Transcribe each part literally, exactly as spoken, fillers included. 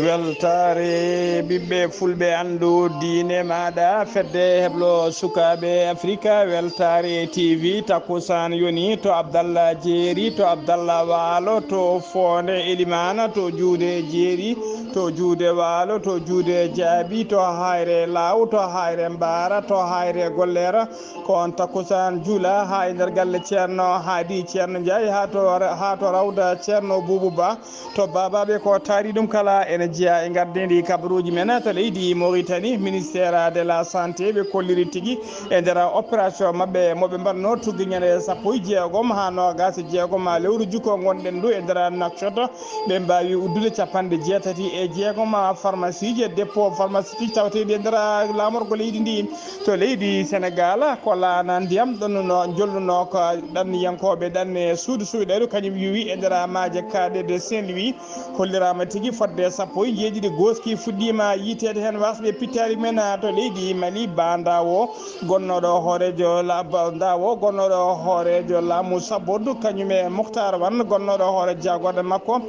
Weltaare ɓiɓɓe fulɓe, anndu diine maaɗa, fedde heblo sukaaɓe Afrika. Weltaare T V, takkusaan yoni to Abdallah Jeeri, to Abdallah Waalo, to Foonde Elimana, to Juude Jeeri, to Juude Waalo, to Juude Jaabi, to Hayre Laaw, to Hayre Mbaara, to Hayre Golleera. Ko on takkusaan juula haa e nder galle Ceerno Haadi, Ceerno Njaay, haa to, haa to rawda Ceerno Buubu Ba. To baabaaɓe ko taari ɗum kala ene jeyaa e ngardiindi kabaruuji men to leydi Mauritanie. Ministère de la Santé ɓe kolliri tigi e nder opération maɓɓe mo ɓe mbaɗno tuggi ñande sappo e jeegom haa noogaas e jeegom lewru jukko ngonɗen ndu e nder Nouakchott. Ɓe mbaawi uddude capanɗe jeetati e jeegom pharmacie ji e dépôt pharmaceutique tawateeɗi e nder laamorgo leydi ndi. To leydi Senegal, ko laana ndiyam ɗonnuno, jolluno ko ɗanniyankooɓe ɗanne suudu suuɗeeru, kañum yuwi e nder maaje kaaɗe de Saint-Louis. Holliraama tigi fodde sappo e jeeɗiɗi gooski fuɗɗiima yiiteede heen waasɓe pittaali men to leydi Mali. Ba Ndawo, gonnooɗo hooreejo la-, Ba Ndawo, gonnooɗo hooreejo laamu Sabodu, kañum e Muktar Wan, gonnooɗo hoore jaagorɗe makko.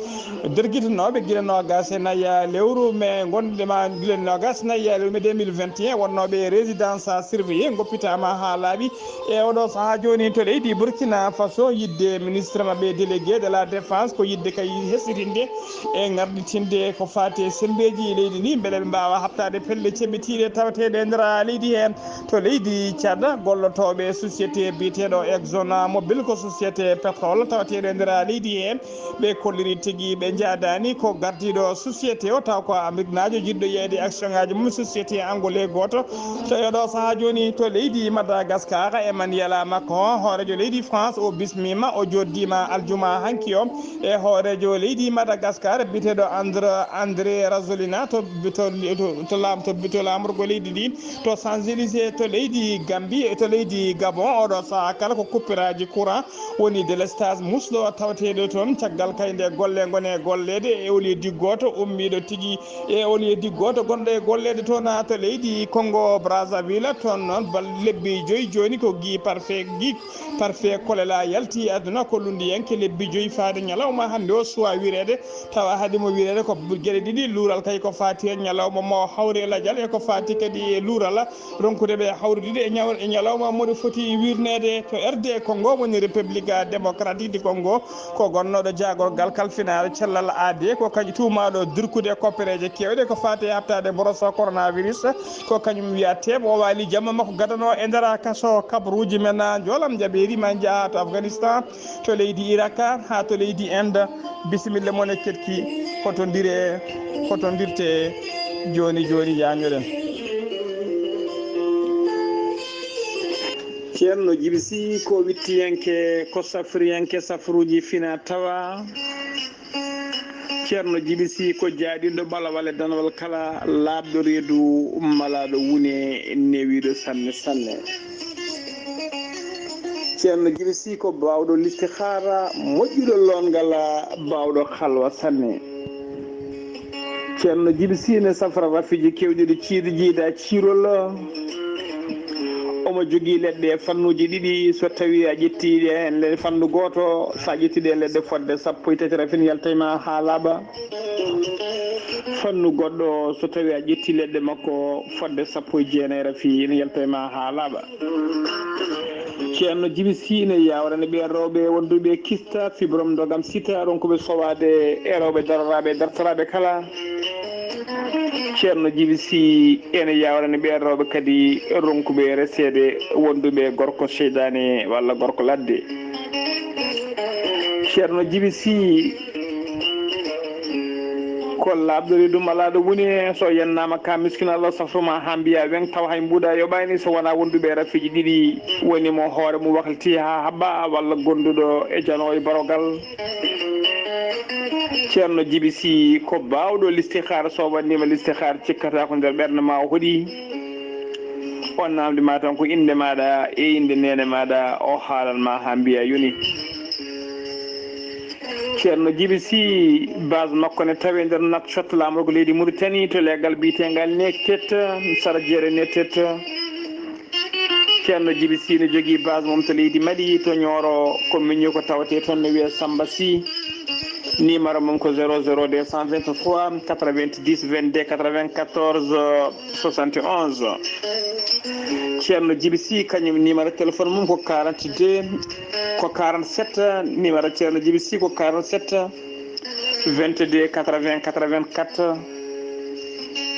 Dergitanooɓe gila noogaas e nayi lewru me ngonɗe ma gila noogaas e nayi lewru me deux mille vingt et un, wonnooɓe e résidence surveillée ngoppitaama haa laaɓi. E oɗo sahaa jooni to leydi Burkina Faso, yidde ministre maɓɓe délégué de la défense ko yidde kay hesɗitinde e ngarɗitinde ko faati e semmbeeji leydi ndi, mbele ɓe mbaawa haɓtaade pelle ceɓɓitiiɗe tawateeɗe e nder leydi heen. To leydi Tchad, gollotooɓe société biyeteeɗo Exxon Mobil, ko société pétrole tawateeɗo e nder leydi heen. Ɓe kolliri tigi ɓe njaadaani ko gardiiɗo société o, taw ko Ameriknaajo jiɗɗo yeeyde action ngaaji mum société angolais gooto. To e oɗo sahaa jooni to leydi Madagascar, Emmanuel Macron, hooreejo leydi France, o bismiima, o jooɗdiima aljuma hanki o e hooreejo leydi Madagascar biyeteeɗo Andr-, André Rajoelina to, to, to, to laam-, to, to laamorgo leydi ndi, to Champs-Élysées to leydi Gambie, to leydi Gabon. Oɗo sahaa kala ko coupuraaji courant woni délestage musɗo tawateeɗo toon. Caggal kay nde golle ngone golleede, éolier diggooto ummiiɗo tigi, éolier diggooto gonɗo e golleede toon to leydi Congo Brazzaville. Toon noon bal-, lebbi joyi jooni ko Guy Parfait, Guy Parfait Kolela yalti aduna ko lunndiyanke lebbi joyi faade ñalawma hannde o suwaa wireede, tawa haɗi mo wireede ko geɗe ɗiɗi. Luural kay ko faati e ñalawma mo hawri e lajal, e ko faati kadi e luural ronkude ɓe hawridude e ñaw-, e ñalawma moɗo foti wirneede. To R D Congo woni République Démocratique du Congo, ko gonnooɗo jaagorgal kalfinaaɗo cellal aade, ko kañum tuumaaɗo durkude koppereeje keewɗe ko faati e haɓtaade mboros coronavirus. Ko kañum wiya teeɓo o waali jamma makko gadano e nder kaso kabaruuji men. Njoolam jaɓeeri ma njaha to Afghanistan, to leydi Irak, haa to leydi Inde. Bisimilla mon e keɗki, hoto ndire, hoto ndirte jooni jooni, yaañoɗen. Ceerno Jibi Sih ko wittiyanke, ko safriyanke safruuji fina tawa. Ceerno Jibi Sih ko jaaɗinɗo ɓalawal e danawal kala, laaɓɗo reedu, malaaɗo wune, newiiɗo sanne sanne. Ceerno Jibi Sih ko baawɗo listihaara, moƴƴuɗo loongal, baawɗo halwa sanne. Ceerno Jibi Sih ne safra rafiiji keewɗi ɗo ciidu jiida ciirol. Omo jogii leɗɗe fannuuji ɗiɗi, so tawii a ƴettii ɗe heen le-, fannu gooto, so a ƴettii ɗe leɗɗe fodde sappo e tati rafi ne yalta e ma haa laaɓa. Fannu goɗɗo, so tawii a ƴettii leɗɗe makko fodde sappo e jeenayi rafi ne yalta e ma haa laaɓa. Ceerno Jibi Sih ne yaawrani ɓeen rewɓe wonduɓe kista, fibrome, ndogam, sida, ronkuɓe sowaade e rewɓe daroraaɓe e dartoraaɓe kala. Ceerno Jibi Sih ene yaawrani ɓeen rewɓe kadi ronkuɓe reseede wonduɓe gorko seydaane walla gorko ladde. Ceerno Jibi Sih ko laaɓɗo reedu, malaaɗo wune, so yennaama ka miskin Allah safruma haa mbiya weŋ tawa hay mbuuɗa yoɓaani so wonaa wonduɓe rafiiji ɗiɗi woni mo hoore mum wakliti haa haɓɓa walla gonduɗo e janoowo e barogal. Ceerno Jibi Sih ko baawɗo listihaara, so wanndiima listihaara cikkata ko nder ɓernde ma o hoɗi. O naamndi ma tan ko innde maaɗa e innde neene maaɗa, o haalan ma haa mbiya yoni. Ceerno Jibi Sy, base makko ne tawi nder Nouakchott, laamorgo leydi Mauritanie, to leegal biyetengal Netet, sara jeere Netet. Ceerno Jibi Sy ne jogii base mum to leydi Mali, to Nioro, ko miñi ko tawetee toon, ne wiyee Samba Sy. Numéro mum ko zéro zéro deux cent vingt-trois quatre-vingt-dix vingt-deux quatre-vingt-quatorze soixante et onze. Ceerno Jibi Sy, kañum numéro téléphone mum ko quarante-deux, ko quarante-sept, numéro Ceerno Jibi Sy ko quarante-sept, vingt-deux quatre-vingts quatre-vingt-quatre.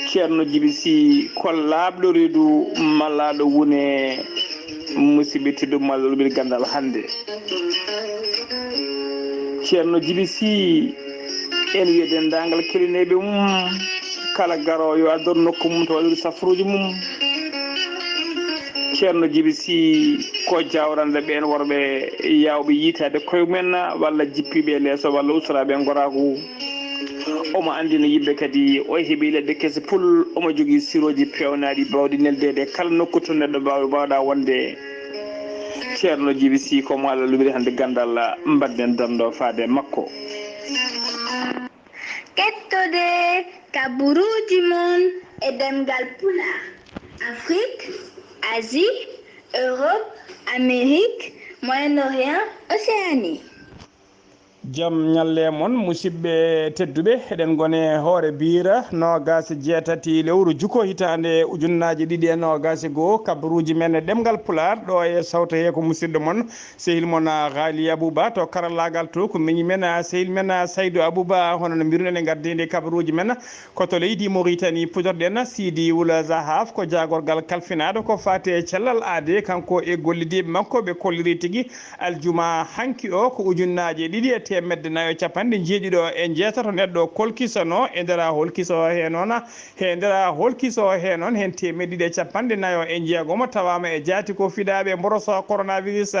Ceerno Jibi Sy ko laaɓɗo reedu, mallaaɗo wune, musidɓe tedduɓe, mallaaɗo ɓe ganndal hannde. Ceerno Jibi Sy, en wiya denndaangal kelineeɓe mum, kala garoowo yo addor nokku mum to waɗiri safruuji mum. Ceerno Jibi Sy ko jawranɗo ɓeen worɓe yaawɓe yiitaade koye mumen, walla jippiiɓe e leeso, walla ustoraaɓe e ngoraagu. Omo anndina yimɓe kadi o heɓi leɗɗe kese pul, omo jogii sirooji peewnaaɗi baawɗi neldeede kala nokku to neɗɗo baaw-, baawɗa wonde. Ceerno Jibi Sy ko mo Allah luɓiri hannde ganndal, mbaɗden danndo faade e makko. Kettode kaburuuji mon e ɗemngal Pulaar, Afrique, Asie, Europe, Amérique, Moyen-Orient, Océanie. Jam ñalle mon, musidɓe tedduɓe. Eɗen ngoni e hoore biira noogaas e jeetati lewru juko hitaande ujunnaaje ɗiɗi e noogaas e goo, kabaruuji men e ɗemngal Pulaar, ɗo e sawto he ko musidɗo mon, sehil mon, ah, Ghali Abouba, to karallaagal to ko miñi men, ah, sehil men, ah, Saydou Abouba. Hono no mbiruɗen e ngardiinde kabaruuji men, ko to leydi Mauritanie putorɗen. Sidi Wula Zahaf ko jaagorgal kalfinaaɗo ko faati e cellal aadee, kanko e gollidiiɓe makko, ɓe kolliri tigi aljuma hanki o ko ujunnaaje ɗiɗi e teemedde nayo capanɗe njeeɗiɗo e njeetato neɗɗo kolkisanoo e nder holkiso he noon. He nder holkiso he noon, heen teemedde ɗiɗi e capanɗe nayo e njeegomo tawaama e jaati ko fidaaɓe mboroso coronavirus.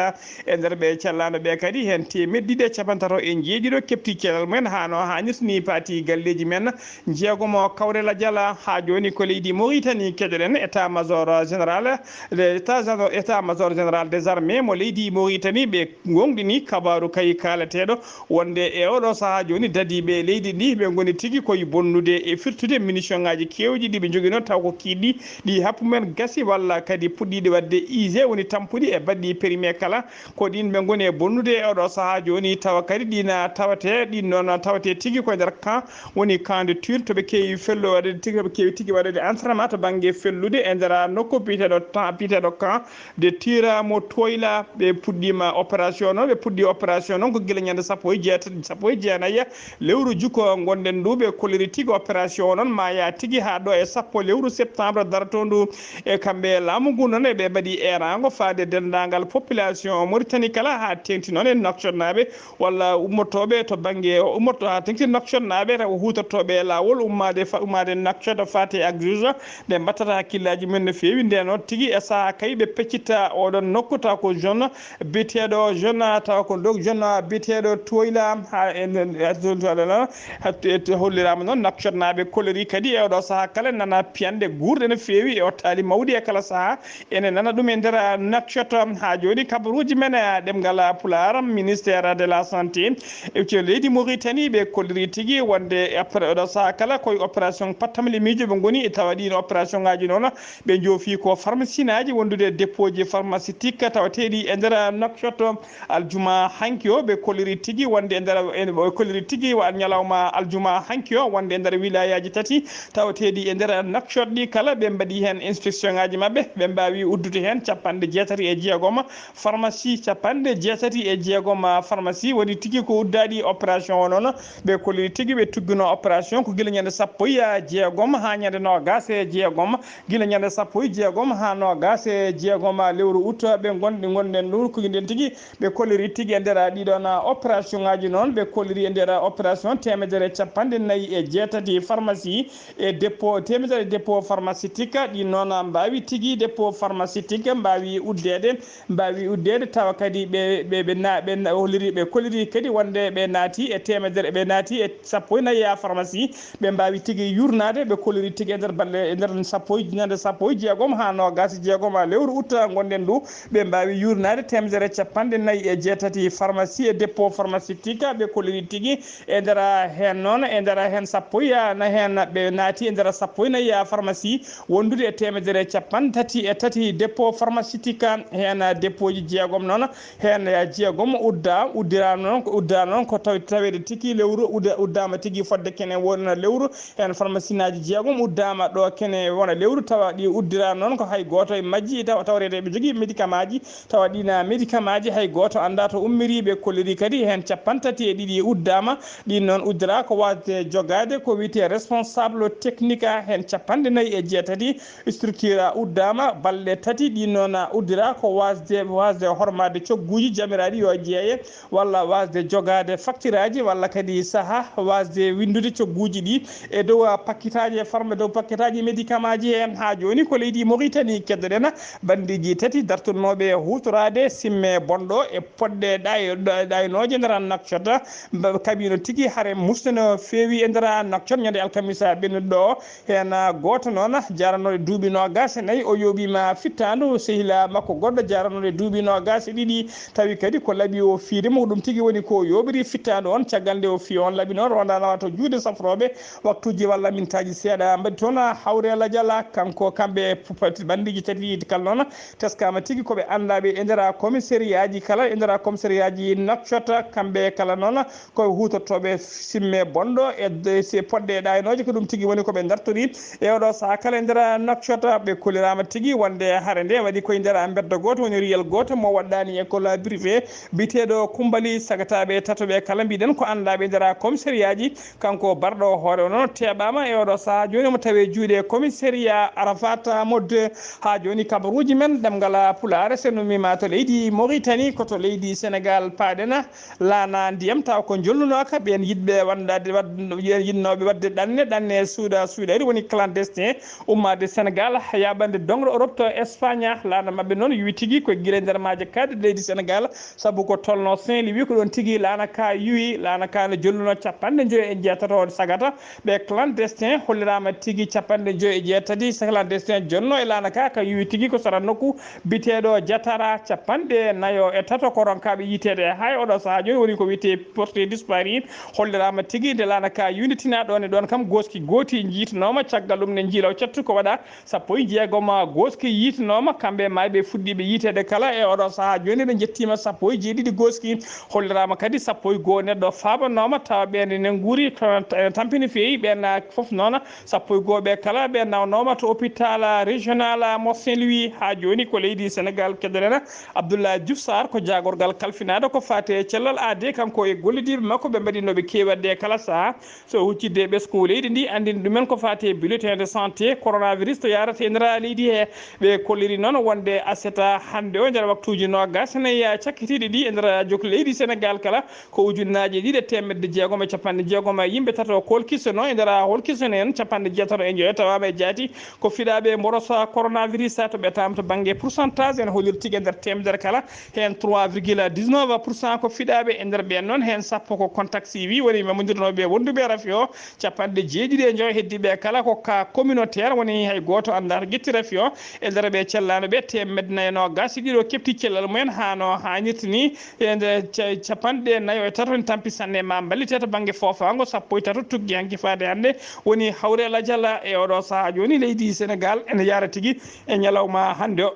E nder ɓe cellaano ɓe kadi, heen teemedde ɗiɗi e capanɗe tato e njeeɗiɗo keɓti cellal mumen haa no haanirta ni, paati galleeji men njeegomo kawre lajala. Haa jooni ko leydi Mauritanie keɗoɗen, état major général, état, état major général des armées mo leydi Mauritanie, ɓe goongɗini kabaaru kay kaaleteeɗo wonde e oɗo sahaa jooni dadiiɓe leydi ndi ɓe ngoni tigi koye bonnude e firtude munition ŋaaji keewɗi ɗi ɓe njoginoo, taw ko kiiɗi ɗi happu men gasi walla kadi puɗɗiiɗi waɗde usé, woni tampuɗi e baɗɗi périmé kala. Ko ɗin ɓe ngoni e bonnude e oɗo sahaa jooni, tawa kadi ɗina tawate, ɗin noon tawate tigi ko e nder camp, woni camp de Turin, to ɓe keewi fello waɗde tigi, to ɓe keewi tigi waɗde entraînement to bannge fellude e nder nokku biyeteeɗo camp, biyeteeɗo camp de Turin mo Toyla. Ɓe puɗɗiima opération noon, ɓe puɗɗi opération noon ko gila ñande sappo e jeetati, sappo e jeenayi lewru juko ngonɗen ndu. Ɓe kolliri tigi opération o noon ma yaa tigi haa ɗo e sappo lewru septembre daroto ndu. E kamɓe laamu ngu noon, eɓe mbaɗi eeraango faade denndaangal population Mauritanie kala, haa teeŋti noon e Nouakchott-naaɓe walla ummotooɓe to bannge, ummotoo haa teeŋti Nouakchott-naaɓe, taw huutortooɓe e laawol ummaade fa-, ummaade Nouakchott faate ak juge, nde mbattata hakkillaaji mum no feewi. Ndeen noon tigi e sahaa kay ɓe peccitta oɗon nokku, taw ko zone biyeteeɗo zone, tawa ko nder zone biyeteeɗo Toyla, haa en, en, en, en, en, en, en, holliraama noon, Nouakchott-naaɓe kolliri kadi e oɗo sahaa kala nana piyanɗe guurɗe no feewi e ottaali mawɗi e kala sahaa. Ene nana ɗum e nder Nouakchott. Haa jooni, kabaruuji men e ɗemngal Pulaar, ministère de la santé, e leydi Mauritanie, ɓe kolliri tigi wonde après oɗo sahaa kala koye opération pattamle miijo ɓe ngoni, e tawa ɗiin opération ŋaaji noon, ɓe njoofi ko pharmacienaaji wondude e dépôt ji pharmaceutique tawateeɗi e nder Nouakchott. Aljuma hanki o, ɓe kolliri tigi wonde e nder, ɓe kolliri tigi wa ñalawma aljuma hanki o wonde e nder wilayaaji tati tawateeɗi e nder Nouakchott ɗi kala, ɓe mbaɗi heen inspection ŋaaji maɓɓe, ɓe mbaawi uddude heen capanɗe jeetati e jeegom pharmacie, capanɗe jeetati e jeegom pharmacie woni tigi ko uddaaɗi opération o noon. Ɓe kolliri tigi ɓe tuggino opération ko gila ñande sappo e jeegom haa ñande noogaas e jeegom, gila ñande sappo e jeegom haa noogaas e jeegom lewru août ɓe ngonɗi, ngonɗen ɗo, ko nden tigi. Ɓe kolliri tigi e nder ɗiɗon opération ŋaaji noon, ɓe kolliri e nder opération teemedere capanɗe nayi e jeetati pharmacie e dépôt, teemedere dépôt pharmaceutique. Ɗi noon mbaawi tigi dépôt pharmaceutique, mbaawi uddeede, mbaawi uddeede, tawa kadi ɓe, ɓe, ɓe na-, ɓe na-, holliri, ɓe kolliri kadi wonde ɓe naati e teemedere, ɓe naati e sappo e nayi pharmacie, ɓe mbaawi tigi yurnaade. Ɓe kolliri tigi e nder balɗe, e nder sappo e, ñande sappo e jeegom haa noogaas e jeegom lewru août ngonɗen ɗo, ɓe mbaawi yurnaade teemedere capanɗe nayi e jeetati pharmacie e dépôt pharmacie. Tika ɓe kolliri tigi e nder heen noon, e nder heen sappo e na heen ɓe naati e nder sappo e nayi pharmacie wondude e teemedere capanɗe tati e tati dépôt pharmaceutique. Heen dépôt ji jeegom noon, heen jeegom udda uddira noon, uddira noon ko tawi taweede tigi lewru udda- uddaama tigi fodde kene wona lewru. Heen pharmacienaaji jeegom uddaama ɗo kene wona lewru, tawa ɗi uddira noon ko hay gooto e majji tawa tawreede ɓe jogii médicamentji, tawa ɗina médicamentji hay gooto annda to ummiri. Ɓe kolliri kadi heen capanɗe tati e ɗiɗi uddaama. Ɗin noon uddira ko wasde jogaade ko wiyetee responsable technique, heen capanɗe nayi e jeetati structure uddaama balɗe tati. Ɗin noon uddira ko wasde wasde hormaade cogguuji jamiraaɗi yo jeeye, walla wasde jogaade facturaaji, walla kadi saha wasde winndude cogguuji ɗi e dow pakkitaaji e farma dow pakkitaaji médicamentji he. Haa jooni ko leydi Mauritanie keddoɗen bandiji tati dartotnooɓe huutoraade simme bonɗo e poɗɗe ɗay- ɗaynooje nder Nouakchott. Mba- kaɓiino tigi hare musde no feewi e nder Nouakchott ñande alkamisa ɓennuɗo o. Heen gooto noon jaranooɗo duuɓi noogaas e nayi, o yooɓiima fittaandu, sehilaa makko goɗɗo jaranooɗo duuɓi noogaas e ɗiɗi, tawi kadi ko laɓi o fiide mo, ko ɗum tigi woni ko yooɓiri fittaandu on. Caggal nde o fii on laɓi noon, rondaana wato juuɗe safrooɓe waktuuji walla mintaaji seeɗa mbaɗi toon hawre lajala. Kanko, kamɓe p- p- bandiiji tati kala noon teskaama tigi ko ɓe anndaaɓe e nder commissariatji kala, e nder commissariatji Nouakchott, kamɓe kala noon ko huutortooɓe simme bonɗo e de- se poɗɗe ɗaynooje, ko ɗum tigi woni ko ɓe dartori e oɗo saha kala e nder Nouakchott. Ɓe kolliraama tigi wonde hare nde waɗi koye nder mbedda gooto, woni riyal gooto mo waɗɗaani école privé biyeteeɗo Kumbali. Sagataaɓe tato ɓe kala mbiɗen ko anndaɓe e nder commissariatji. Kanko barɗo hoore o noon teɓaama e oɗo saha jooni mo tawi juuɗe commissariat Arafat Modde. Haa jooni kabaruuji men ɗemngal Pulaar, so nummiima to leydi Mauritanie, ko to leydi Sénégal paaɗen. Laana ndiyam taw ko njollunoka ɓeen yiɗɓe wandade wad- ɓeen yiɗnooɓe waɗde ɗanne, ɗanne suuɗa suuɗari, woni clandestin, ummaade Sénégal yaaɓande doŋre Europe to Espagne. Laana maɓɓe noon yuwi tigi ko gila e nder maaje kaaɗe leydi Sénégal, sabu ko tolno Saint-Louis ko ɗoon tigi laana ka yuwi. Laana ka no jolluno capanɗe njoyo e jeetato on sagata. Ɓe clandestin holliraama tigi capanɗe njoyo e jeetati clandestin jonno e laana ka, ka yuwi tigi ko sara nokku biteeɗo Jatara. Capanɗe nayo e tato ko ronkaaɓe yiteede hay oɗo sahaa jooni, woni ko wiyetee porté disparu. Holliraama tigi nde laana ka yuwinditinaa ɗoon e ɗoon kam, gooski gooti njiitnooma. Caggal ɗum ne njiilaw cattu ko waɗa sappo e jeegom gooski yiitnooma. Kamɓe maayɓe fuɗɗiiɓe yiiteede kala e oɗo sahaa jooni, ɓe njettiima sappo e jeeɗiɗi gooski. Holliraama kadi sappo e goo neɗɗo faabannooma, tawa ɓeen ene nguuri, kono ene tampini feewi. Ɓeen fof noon, sappo e goo ɓe kala ɓe nawnooma to hôpital régional mo Saint-Louis. Haa jooni ko leydi Sénégal keddoɗen Abdoulaye Diouf Sarr, ko jaagorgal kalfinaaɗo ko faati e cellal aadee, kanko e gollidiiɓe makko ɓe mbaɗinooɓe keewal e kala sahaa. So huccitde e ɓesngu leydi ndi, anndini ɗumen ko faati e bulletin de santé coronavirus to yaarata e nder leydi he. Ɓe kolliri noon wonde aset hannde o, e nder waktuuji noogaas e nayi cakkitiiɗi ɗi, e nder joki leydi Sénégal kala, ko ujunnaaje ɗiɗi e teemedde jeegom e capanɗe jeegom yimɓe tato kolkisono e nder holkisono en capanɗe jeetato e njoyo tawaama e jaati ko fiɗaaɓe mboroso coronavirus. To ɓetaama to bannge pourcentage, en holliri tigi e nder teemedere kala, heen trois virgule dix-neuf pour cent ko fiɗaaɓe. E nder ɓeen noon, heen sappo ko contact suivi, woni mamondirnooɓe wonduɓe rafi o. Capanɗe jeeɗiɗi e njoyo heddiiɓe kala ko cas communautaire, woni hay gooto anndaa to ƴetti rafi o. E nder ɓe cellaano ɓe, teemedde nayi e noogaas e ɗiɗo keɓti cellal mumen haa no haanirta ni. E nde ca- capanɗe nayo e tato ne tampi sanne ma mballite to bannge foofaango, sappo e tato tuggi hanki faade hannde, woni hawre lajala. E oɗo sahaa jooni leydi Sénégal ene yaara tigi e ñalawma hannde o.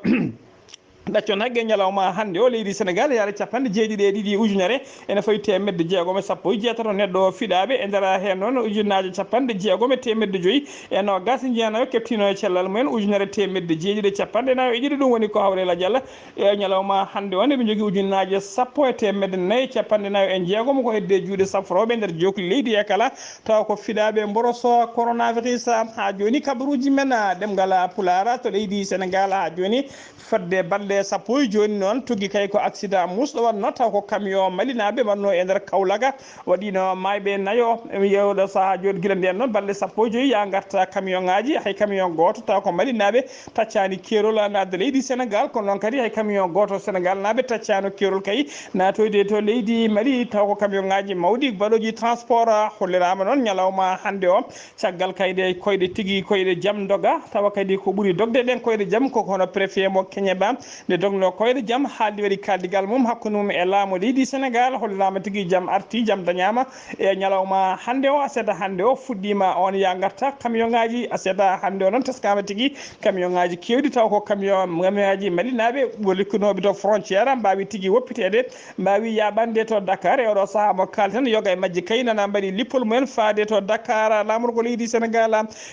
Ɗaccon hakke ñalawma hannde o, leydi Sénégal yaara capanɗe jeeɗiɗi e ɗiɗi ujunere, ene fawi teemedde jeegom e sappo e jeetato neɗɗo fiɗaaɓe. E nder heen noon, ujunnaaje capanɗe jeegom e teemedde joyi e noogaas e jeenayo keɓtino e cellal mumen, ujunere teemedde jeeɗiɗi e capanɗe nayo e ɗiɗi. Ɗum woni ko hawre lajal e ñalawma hannde o, nde ɓe njogii ujunnaaje sappo e teemedde nayi e capanɗe nayo e jeegom ko hedde juuɗe safrooɓe nder jookli leydi he kala, tawa ko fiɗaaɓe mboroso coronavirus. Haa jooni, kabaruuji men, ah, ɗemngal Pulaar to leydi Sénégal, haa jooni, fodde balɗe sappo e jooni noon, tuggi kay ko accident muusɗo waɗno, taw ko camion malinaaɓe waɗno e nder Kawlaga, waɗino maayɓe nayo. Yewɗo sahaa jooni, gila ndeen noon, balɗe sappo e joyi, yaa ngarta camion ŋaaji, hay camion gooto, taw ko malinaaɓe taccaani keerol naatde leydi Sénégal, kono noon kadi hay camion gooto Sénégal naaɓe taccaano keerol kay naatoyde to leydi Mali, taw ko camion ŋaaji mawɗi baɗooji transport. Holliraama noon ñalawma hannde o, caggal kayɗe koyɗe tigi koyɗe jam ndoga, tawa kadi ko ɓuri dogde ɗen koyɗe jam ko hono préfet mo Keñeba, Nde dogno koyɗe jam, haaldi waɗi kaaldigal mum hakkunde mum e laamu leydi Senegal, holliraama tigi jam arti, jam dañaama e ñalawma hannde o, aset hannde o fuɗɗiima on yaa ngarta camion ŋaaji, aset hannde o noon teskaama tigi camion ŋaaji keewɗi, taw ko camion, camion ŋaaji malinaaɓe woni likkunooɓe to frontière, mbaawi tigi woppiteede, mbaawi yaaɓande to Dakar. E oɗo sahaa mo kaalten, yoga e majji kay nana mbaɗi lippol mumen faade to Dakar, laamorgo leydi Senegal.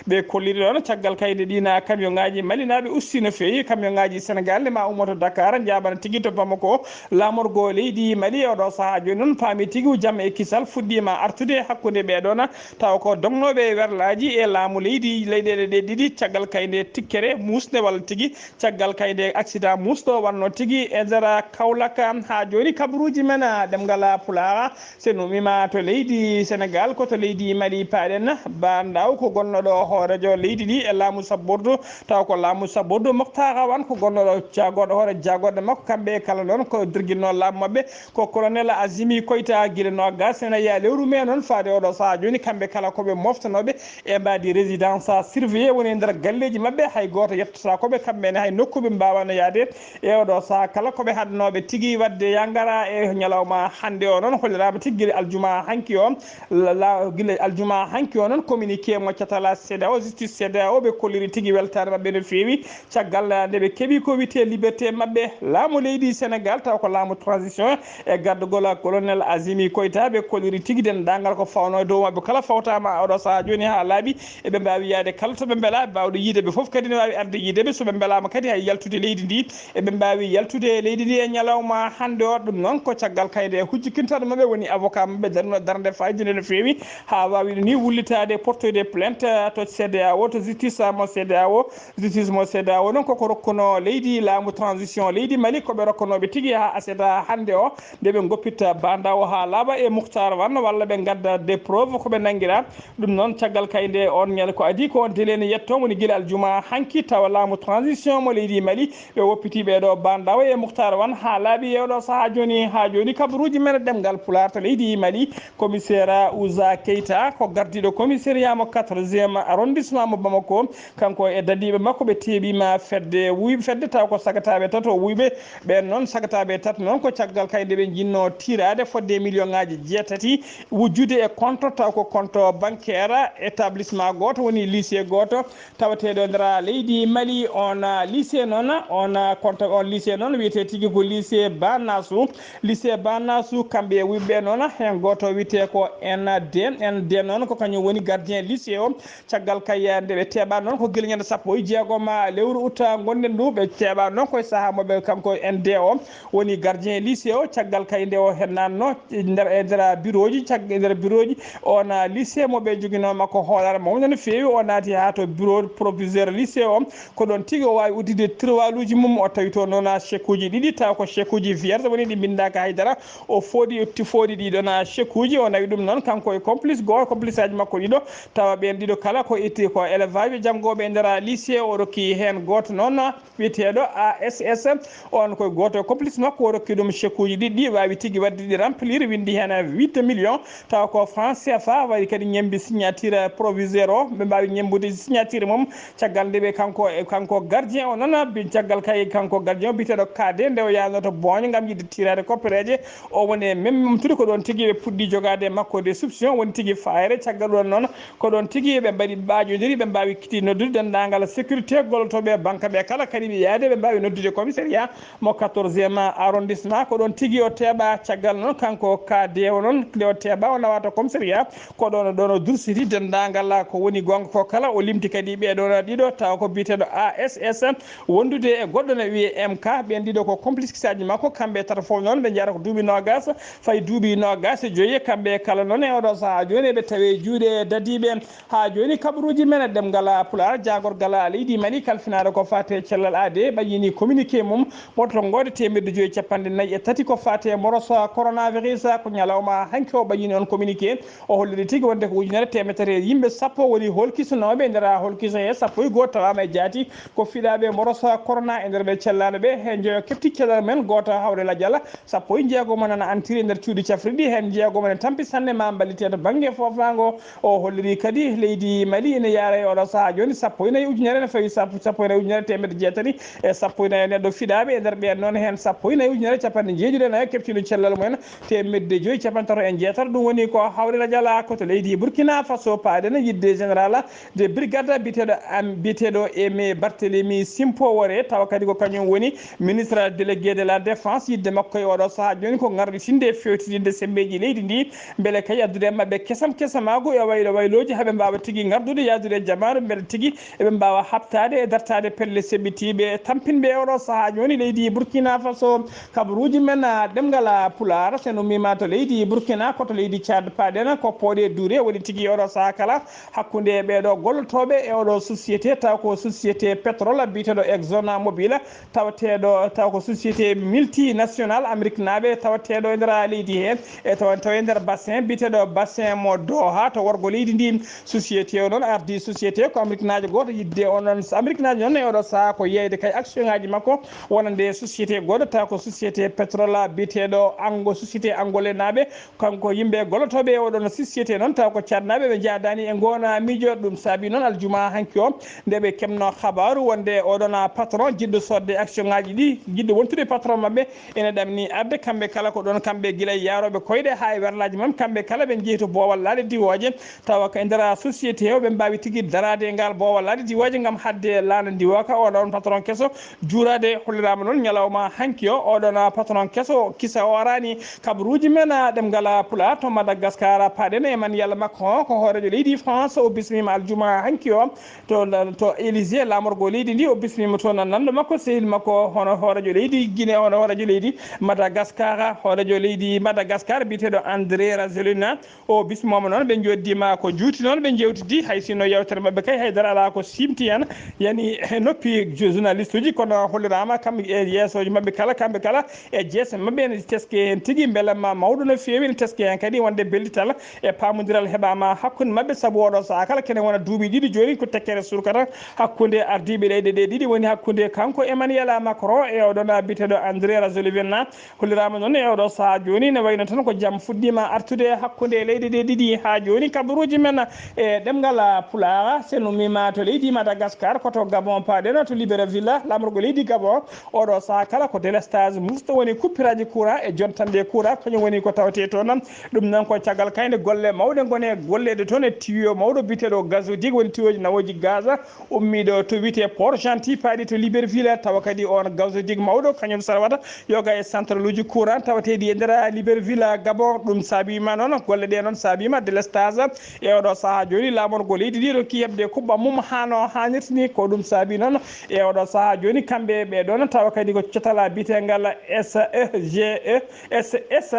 Ɓe kolliri ɗon caggal kayde ɗina camion ŋaaji malinaaɓe usti no feewi. Camion ŋaaji Senegal ne ma ummoto Dakar, njaabana tigi to Bamako. Laamorgo leydi Mali e oɗo sahaa jooni noon paami tigi jam e kisal fuɗɗiima artude hakkunde ɓee ɗoon, tawa ko dognooɓe e werlaaji e laamu leydi, leyɗeele ɗe ɗiɗi, caggal kayde tikkere muusnde walla tigi caggal kayde accident muusɗo wanno tigi e nder Kaolack. Haa jooni kabaruuji men, ɗemngal Pulaar, so en umiima to leydi Senegal, ko to leydi Mali paaɗen. Ba Ndaw ko gonnoɗo hooreejo leydi ndi e laamu sabbordu, taw ko laamu sabbordu. Moktar Awan ko gonnoɗo jagorɗo, hoore jagorɗe makko. Kamɓe kala noon ko dirginno laamu maɓɓe ko colonel Azimi Koyta, gila noogas e nayi lewru mee noon faade oɗo sahaa jooni. Kamɓe kala ko ɓe moftanooɓe e mbaadi résidence surveillée, woni e nder galleeji maɓɓe, hay gooto yettata ko ɓe. Kamɓe ne hay nokku ɓe mbaawano yaade. E oɗo sahaa kala ko ɓe haɗnooɓe tigi waɗde yangara e ñalawma hannde o noon, holliraama tigi gila aljuma hanki o. La, la, gila aljuma hanki o noon, communiqué mo catala CEDEAO, justice CEDEAO, ɓe kolliri tigi weltaare maɓɓe no feewi. Caggal nde ɓe keɓi ko wiyetee liberté maɓɓe, laamu leydi Senegal, taw ko laamu transition e gardagol colonel Azimi Koyta, ɓe kolliri tigi denndaangal ko fawnoo e dow maɓɓe kala fawtaama oɗo sahaa jooni haa laaɓi. Eɓe mbaawi yaade kala to ɓe mbelaa, baawɗo yiide ɓe fof kadi ne waawi arde yiide ɓe. So ɓe mbelaama kadi hay yaltude leydi ndi, eɓe mbaawi yaltude e leydi ndi e ñalawma hannde o. Ɗum noon ko caggal kayde e hujjikintaaɗo maɓɓe woni avocat maɓɓe darno darnde fayida nde no feewi haa waawi ɗum ni wullitaade, portoyde plainte to CEDEAO, to justice mo CEDEAO. Justice mo CEDEAO noon koko rokkuno leydi laamu transition leydi Mali ko ɓe rokkunooɓe tigi haa aset hannde o, nde ɓe ngoppitta Ba Ndaw haa laaɓa e Muktar Wan walla ɓe ngadda des preuves ko ɓe nanngira. Ɗum noon caggal kayde on ñande ko adii ko on délai ne yetto woni gila aljuma hanki, tawa laamu transition mo leydi Mali ɓe woppiti ɓee ɗo Ba Ndaw e Muktar Wan haa laaɓi e oɗo sahaa jooni. Haa jooni kabaruuji men ɗemngal Pulaar to leydi Mali, commissaire Ouza Keita ko gardiiɗo commissariat mo quatorzième arrondissement mo Bamako. Kanko e dadiiɓe makko ɓe teeɓiima fedde wuyɓe fedde taw ko sagataaɓe tato wuyɓe. Ɓeen noon sagataaɓe tato noon ko caggal kayde ɓe njinnoo tiiraade fodde million ŋaaji jeetati wujjude e compte, taw ko compte bancaire établissement gooto woni lycée gooto tawateeɗo e nder leydi Mali. On, ah, lycée noon, on, ah, compte on lycée noon wiyetee tigi ko lycée Banasu. Lycée Banasu, kamɓe e wuyɓe noon, heen gooto wiyetee ko N D. N D noon ko kañum woni gardien lycée o. Caggal kay nde ɓe teeɓa noon ko gila ñande sappo e jeegom lewru août ngonɗen ndu, ɓe teeɓa noon koye sahaa mo ɓe kanko N D o woni gardien lycée o. Caggal kay nde o hennanno nder, e nder bureau ji, cag-, e nder bureau ji on lycée mo ɓe joginoo makko hoolaare mawɗo no feewi. O naati haa to bureau proviseur lycée o, ko ɗoon tigi o waawi uddide tiroiruuji mum, o tawi toon noon chèque uji ɗiɗi, taw ko chèque uji vierge woni ɗi mbinndaaka haydara. O fooɗi, o ti-, fooɗi ɗii ɗoon chèque uji, o nawi ɗum noon kanko e complice goo, complice aji makko ɗiɗo, tawa ɓeen ɗiɗo kala ko itti ko élève aji janngooɓe e nder lycée. O rokki heen gooto noon wiyeteeɗo A S S, on ko gooto e complice makko, o rokki ɗum chèque uji ɗiɗi, ɗi waawi tigi waɗde ɗi remplir, winndi heen huit millions, tawa ko franc C F A, waɗi kadi ñemmbi signature proviseur o, ɓe mbaawi ñemmbude signature mum. Caggal nde ɓe kanko, e kanko gardien o noon, bi-, caggal kay kanko gardien o biyeteeɗo Kade, nde o yahnoo to Booño ngam yiɗde tiiraade koppereeje, o woni e mem momtude ko ɗoon tigi ɓe puɗɗi jogaade e makko des soupçons, woni tigi faayre. Caggal ɗum noon ko ɗoon tigi ɓe mbaɗi ɓaaƴondiri, ɓe mbaawi kadi noddude denndaangal sécurité gollotooɓe e banque ɓe kala kadi ɓe yaade, ɓe mbaawi noddude commissariat mo quatorzième arrondissement. Ko ɗoon tigi o teeɓa. Caggal noon kanko Kade o noon, nde o teeɓa o nawa to commissariat, ko ɗoon, ɗoon o dursiti denndaangal ko woni goonga ko kala. O limti kadi ɓee ɗoon ɗiɗo, tawa ko biyeteeɗo A S S wondude e goɗɗo ne wiyee M K. Ɓeen ɗiɗo ko complice aji makko, kamɓe tato fof noon ɓe njiyata ko duuɓi noogas fayi duuɓi noogas e joyi. Kamɓe kala noon e oɗo sahaa jooni eɓe tawi e juuɗe dadiiɓe. Haa jooni kabaruuji men e ɗemngal Pulaar, jaagorgal leydi Mali kalfinaade ko faati e cellal aadee ɓayyini communiqué mum, ɓoto ngoode teemeɗɗe joyi e capanɗe nayi e tati ko faati e moroso coronavirus. Ko ñalawma hanki o ɓayyini on communiqué. O holliri tigi wonde ko ujunere teemedere e yimɓe sappo woni holkisunooɓe e nder holkiso he, sappo e goo tawaama e jaati ko fiɗaaɓe moroso corona e nder ɓe cellaano ɓe. He njoyo kefti cellal men, gooto hawre lajal, sappo e jeegom nana antiri e nder cuuɗi cafrirɗi, heen jeegom ne tampi sanne ma mballite to bannge foofaango. O holliri kadi leydi Mali ene yaara e oɗo sahaa jooni sappo e nayi ujunere, ne fawi sappo, sappo e nayi ujunere teemedde jeetati e sappo e nayi E neɗɗo fiɗaaɓe e nder ɓeen noon, heen sappo e nayi ujunere capanɗe jeeɗiɗi e nayo keɓtiino cellal mumen, teemedde joyi capanɗe tato e jeetati. Ɗum woni ko hawri rajala ko to leydi Burkina Faso paaɗen, yidde général de brigade biyeteeɗo am, biyeteeɗo Aimé Barthélemy Simpo Woré, tawa kadi ko kañum woni ministre délégué de la défense. Yidde makko e oɗo sahaa jooni ko ŋarɗitinde e feewtidinde semmbeeji leydi ndi, mbele kay addude e maɓɓe kesam kesamaagu e waylo waylooji, haa ɓe mbaawa tigi ngardude yahdude e jamaanu, mbele tigi eɓe mbaawa haɓtaade e dartaade pelle seɓɓitiiɓe tampinɓe e oɗo sahaa jooni leydi Burkina Faso. Kabaruuji men, ah, ɗemngal, ah, Pulaar, so en ummiima to leydi Burkina, ko to leydi Tchad paaɗen, ko pooɗe duure woni tigi oɗo sahaa kala hakkunde ɓeeɗo gollotooɓe e oɗo société, taw ko société pétrole biyeteeɗo Exxon Mobil, tawateeɗo, taw ko société multinationale américaine naaɓe, tawateeɗo e nder leydi he, e tawa, tawa e nder bassin biyeteeɗo bassin mo Doha to worgo leydi ndi. Société o noon ardi société ko américainaajo gooto yidde o noon. Américainaajo noon e oɗo sahaa ko yeeyde kay action ngaaji makko wonande société goɗɗo, taw ko société pétrole biyeteeɗo Ango, société angolais naaɓe. Kanko yimɓe gollotooɓe e oɗon société noon, taw ko caɗnaaɓe ɓe njaadaani e ngoona miijo. Ɗum saabi noon aljuma hanki o, nde ɓe keɓno habaaru wonde oɗon patron jiɗɗo soodde action ngaaji ɗi, jiɗɗo wontude patron maɓɓe, ene ɗamni arde. Kamɓe kala ko ɗoon, kamɓe gila e yaarooɓe koyɗe haa e werlaaji mum, kamɓe kala ɓe njehi to boowal laaɗe diwooje, tawa ko e nder société o ɓe mbaawi tigi daraade e ngal boowal laaɗe diwooje ngam haɗde laana ndiwooka. Oɗon patron keso juuraade holliraama noon ñalawma hanki o. Oɗon patron keso kisa o araani kabaruuji men, ah, ɗemngal Pulaar to Madagascar. Paaɗen e Emmanuel Macron, ko hooreejo leydi France, o bismiima aljuma hanki o to, to Élysée, laamorgo leydi ndi. O bismiima toon nanndo makko, sehil makko, hono hooreejo leydi Guinée, hono hooreejo leydi Madagascar, hooreejo leydi Madagascar biyeteeɗo André Rajoelina. O bismooma noon, ɓe njooɗdiima ko juuti noon, ɓe njeewtidi, hay sinno yeewtere maɓɓe kay, hay dara alaa ko siimti heen, yani e noppi ju-, journaliste uji, kono holliraama kam e yeesooji maɓɓe kala, kamɓe kala e jeese maɓɓe ene teske heen tigi, mbela ma mawɗo no feewi, ene teske heen kadi wonde bellital e paamondiral heɓaama hakkunde maɓɓe, sabu oɗo sahaa kala kene wona duuɓi ɗiɗi jooni ko tekkere surkata hakkunde ardiiɓe leyɗe ɗe ɗiɗi, woni hakkunde kanko Emmanuel Macron e oɗon biyeteeɗo André Rajoelina. Holliraama noon e oɗo sahaa jooni, ne wayno tan ko jam fuɗɗiima artude hakkunde leyɗe ɗe ɗiɗi. Haa jooni, kabaruuji men e ɗemngal Pulaar, so en ummiima to leydi Madagascar, ko to Gabon paaɗen, to Libreville, laamorgo leydi Gabon. Oɗo sahaa kala ko délestage musto woni coupuraaji courant e jontanɗe courant, kañum woni ko tawetee toon. Ɗum noon ko caggal kay nde golle mawɗe ngoni golleede toon e tiyo mawɗo biyeteeɗo gazoduc, woni tiyoji nawooji gaz, ummiiɗo to wiyetee Port Gentil, paaɗi to Libreville, tawa kadi oon gazoduc mawɗo, kañum sarwata yoga e centraluuji courant tawateeɗi e nder Libreville, Gabon. Ɗum saabiima noon, golle ɗe noon saabiima délestage e oɗo sahaa jooni. Laamorgo leydi ndi rokki heɓde kuɓɓam mum haa no haanirta ni. Ko ɗum saabi noon e oɗo sahaa jooni, kamɓe ɓe ɗoon, tawa kadi ko cotala biyeteengal S E G E, S-, S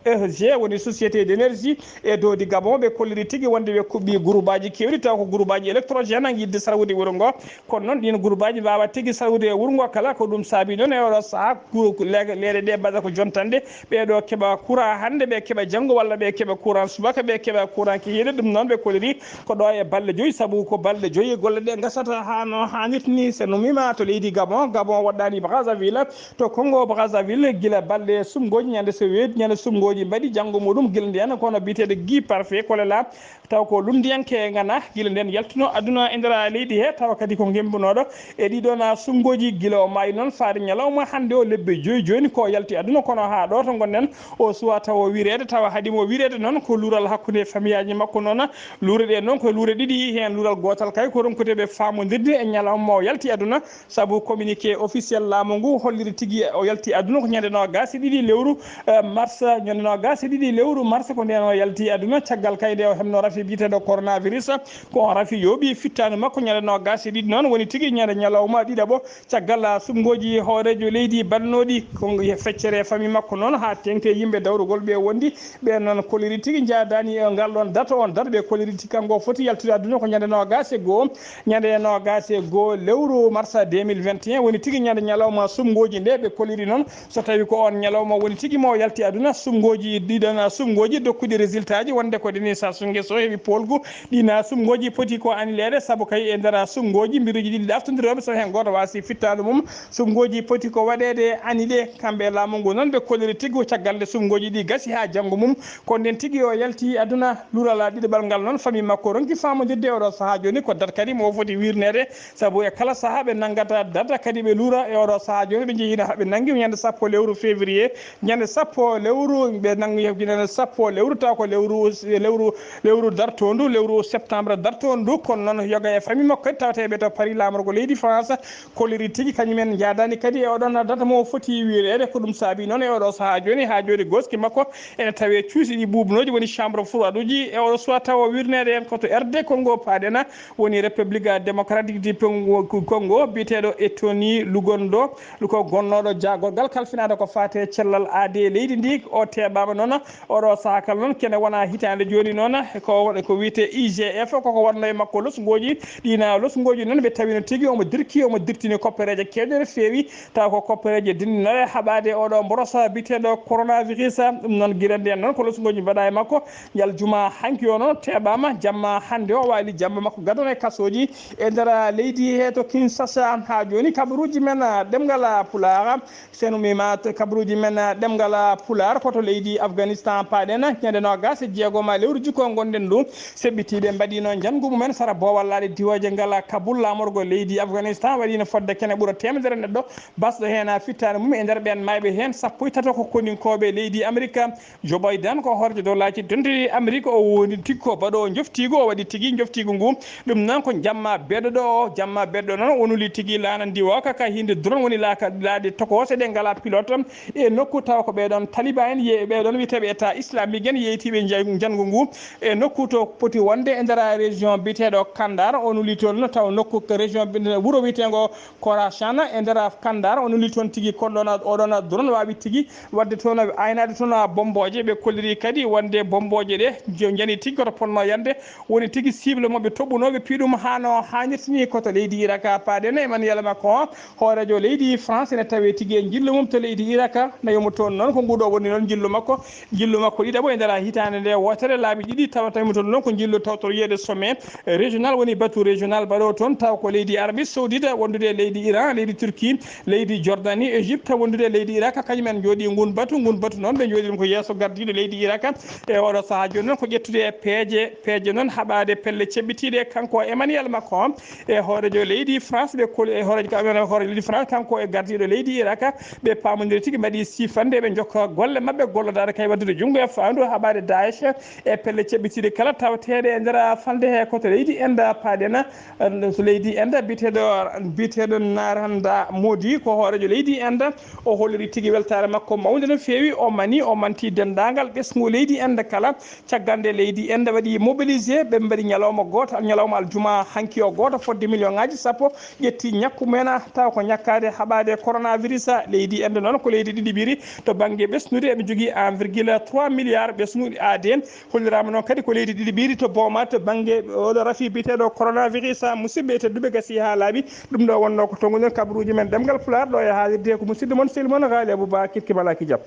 E G, woni Société d'énergie e dow di Gabon, ɓe kolliri tigi wonde ɓe kuɓɓi groupeaji keewɗi, taw ko groupeaji électrogène, yidde sarwude wuro ngo. Kono noon, ɗiin groupeaji mbaawa tigi sarwude e wuro ngo kala. Ko ɗum saabi noon e oɗo sahaa, groupe le-, leyɗe ɗe mbaɗa ko jontanɗe, ɓeeɗo keɓa courant hannde, ɓe keɓa janngo, walla ɓe keɓa courant subaka, ɓe keɓa courant kihiiɗe. Ɗum noon, ɓe kolliri ko ɗo e balɗe joyi, sabu ko balɗe joyi golle ɗe ngasata haa no haanirta ni. So numima to leydi Gabon, Gabon waɗɗani Brazzaville, to Congo Brazzaville, gila balɗe sumgooji, ñande so weeti, ñande sumgooji mbaɗi janngo muɗum, gila ndeen kono biyeteeɗo Guy Parfait Kolela, taw ko lunndiyanke ngana, gila ndeen yaltino aduna e nder leydi he, tawa kadi ko ngembunooɗo e ɗiɗon sumgooji. Gila o maayi noon faade ñalawma hannde o, lebbi joyi jooni ko yalti aduna, kono haa ɗo to ngonɗen, o suwa tawo wireede, tawa haɗi mo wireede noon ko luural hakkunde famiyaaji makko noon. Luure ɗe noon ko luure ɗiɗi, heen luural gootal kay ko ronkude ɓe faamondirde e ñalawma o yalti aduna, sabu communiqué officiel laamu ngu holliri tigi o yalti aduna ko ñande noogaas e ɗiɗi lewru, eh, mars, ñande noogaas e ɗiɗi lewru mars ko ndeen o yalti aduna, caggal kay nde o heɓno rafi biyeteeɗo coronavirus. Ko on rafi yooɓi fittaandu makko ñande noogaas e ɗiɗi noon, woni tigi ñande ñalawma ɗiɗaɓo, caggal sumgooji hooreejo leydi baɗnooɗi ko feccere famille makko noon, haa teeŋti e yimɓe dawrugol ɓe wondi. Ɓeen noon kolliri tigi njaadaani e ngal ɗoon date, oon date ɓe kolliri tigi kanko foti yaltude aduna ko ñande noogaas e goo, ñande noogaas e goo lewru mars deux mille vingt et un, woni tigi ñande ñalawma sumgooji nde ɓe kolliri noon. So tawi ko oon ñalawma woni tigi mo yalti aduna, sumgooji ɗiɗon sumgooji dokkuɗi résultat ji wonde ko ɗini sa sunge so heɓi polgu, ɗina sumgooji poti ko annileede, sabu kay e nder sumgooji mbiruuji ɗiɗi ɗaftondirooɓe so heen gooto waasi fittaandu mum, sumgooji poti ko waɗeede annulé. Kamɓe e laamu ngu noon ɓe kolliri tigi ko caggal nde sumgooji ɗi gasi haa janngo mum, ko ndeen tigi o yalti aduna. Luural ɗiɗaɓal ngal noon, famille makko ronki faamondirde e oɗo sahaa jooni ko date kadi mo foti wirneede, sabu e kala sahaa ɓe nanngata date kadi Ɓe luura e oɗo sahaa jooni, ɓe njehino haa ɓe nanngi ñande sappo lewru février, ñande sappo lewru ɓe nanngi, ñande sappo lewru, taw ko lewru, lewru, lewru dartoondu, lewru septembre dartoondu. Kono noon, yoga e famille makko kadi tawatee ɓe to Paris, laamorgo leydi France, kolliri tigi kañumen njaadaani kadi e oɗon data mo foti wiireede. Ko ɗum saabi noon e oɗo sahaa jooni, haa jooni goski makko ene tawee cuusi ɗi ɓuuɓnooji, woni chambre froide uji. E oɗo suwa tawa wirneede en ko to R D Congo paaɗen, woni République Démocratique du Congo, Congo, biyeteeɗo Etoni Lugondo, ko gonnooɗo jaagorgal kalfinaade ko faati e cellal aadee leydi ndi. O teeɓaama noon, oɗo sahaa kala noon, kene wona hitaande jooni noon, ko, ko wiyetee I G F, koko wonnoo e makko losngooji. Ɗiin losngooji noon, ɓe tawino tigi omo dirki, omo dirtini koppereeje keewɗe no feewi, taw ko koppereeje denndinooɗe haɓaade oɗo mborosa biyeteeɗo coronavirus. Ɗum noon, gila ndeen noon, ko losngooji mbaɗa e makko. Ñalawma hanki o noon teeɓaama, jamma hannde o waali jamma makko gadano e kasooji e nder leydi he to Kinshasa. Haa jooni kabaruuji men, ah, ɗemngal, ah, Pulaar, sen ummiima to kabaruuji men, ah, ɗemngal, ah, Pulaar, ko to leydi Afganistan paaɗen. Ñande noogaas e jeegom lewru jikko ngonɗen ɗum, seɓɓitiiɓe mbaɗiino njanngu mumen sara boowal laaɗe diwooje ngal Kabul, laamorgo leydi Afganistan waɗiino fodde kene ɓura teemedere neɗɗo basɗo heen fittaandu mum. E nder ɓeen maayɓe heen, sappo e tato ko koninkooɓe leydi Amerika. Joe Biden ko hooreejo dowlaaji dentuɗi Amerik, o woni tigi ko baɗoowo njoftiigu, o waɗi tigi njoftiigu ngu. Ɗum noon ko jamma beɗɗo ɗo o, jamma beɗɗo noon o nuli tigi laana ndiwooka ka hiinde drone woni laaka, laaɗe tokoose ɗe ngalaa pilote e nokku, tawa ko ɓee ɗoon Taliban en, ye-, ɓee ɗoon wiyeteeɓe État islamique en, yeeytiiɓe nja-, njanngu ngu e nokku to poti wonde e nder région biyeteeɗo Kandar. O nuli toon taw nokku région bi-, wuro wiyeteengo Khorassan e nder Kandar, o nuli toon tigi kon ɗoon, oɗon drone waawi tigi waɗde toon, aynaade toon bombooje. Ɓe kolliri kadi wonde bombooje ɗe jo-, njani tigi koto potnoo yande, woni tigi cible mo ɓe toɓɓunoo, ɓe piɗum haa no haanirta ni ko to leydi Irak. Paaɗen Emmanuel Macron, hooreejo leydi France, ene tawee tigi e njillu mum to leydi Irak. Nayo mo toon noon, ko nguɗo woni noon njillu makko. Njillu makko ɗiɗaɓo e nder hitaande nde wootere, laabi ɗiɗi tawa tawi mo toon noon ko njillu tawtoriyeede sommet régional, woni batu régional baɗo toon, taw ko leydi Arabie Saoudite wondude e leydi Iran, leydi Turquie, leydi Jordanie, Égypte wondude e leydi Irak, kañum en njooɗi ngun batu. Ngun batu noon ɓe njooɗi ɗum ko yeeso gardiiɗo leydi Irak. E oɗo sahaa jooni noon ko ƴettude e peeje, peeje noon haɓaade pelle ceɓɓitiiɗe. Kanko Emmanuel Macron e hooreejo leydi France, ɓe kol-, e hooreejo, hooreejo leydi France, kanko e gardiiɗo leydi Irak, ɓe paamondiri tigi, mbaɗi siifannde, ɓe njokka golle maɓɓe, gollodaade kay waɗdude junngo e faandu haɓaade Daesh e pelle ceɓɓitiiɗe kala tawateeɗe e nder falnde he ko to leydi Inde paaɗen. So leydi Inde, biyeteeɗo, biyeteeɗo Narendra Modi ko hooreejo leydi Inde, o holliri tigi weltaare makko mawnde no feewi, o mani, o manti denndaangal ɓesngu leydi Inde kala. Caggal nde leydi Inde waɗi mobilisé, ɓe mbaɗi ñalawma gooto, ñalawma aljuma hanki o gooto, fodde million ŋaaji sappo ƴetti ñakku mumen, taw ko ñakkaade haɓaade coronavirus. Leydi Inde noon ko leydi ɗiɗiɓiri to bannge ɓesnude, eɓe njogii un virgule trois milliard ɓesngu aadee. Holliraama noon kadi ko leydi ɗiɗiɓiri to booma to bannge oɗo rafi biyeteeɗo coronavirus. Musidɓe tedduɓe, gasi haa laaɓi, ɗum ɗo wonnoo ko tonnguɗen kabaruuji men ɗemngal Pulaar ɗo e haalirde ko musidɗo mon sehil mon Haali Abubakar Kibalaki Diop.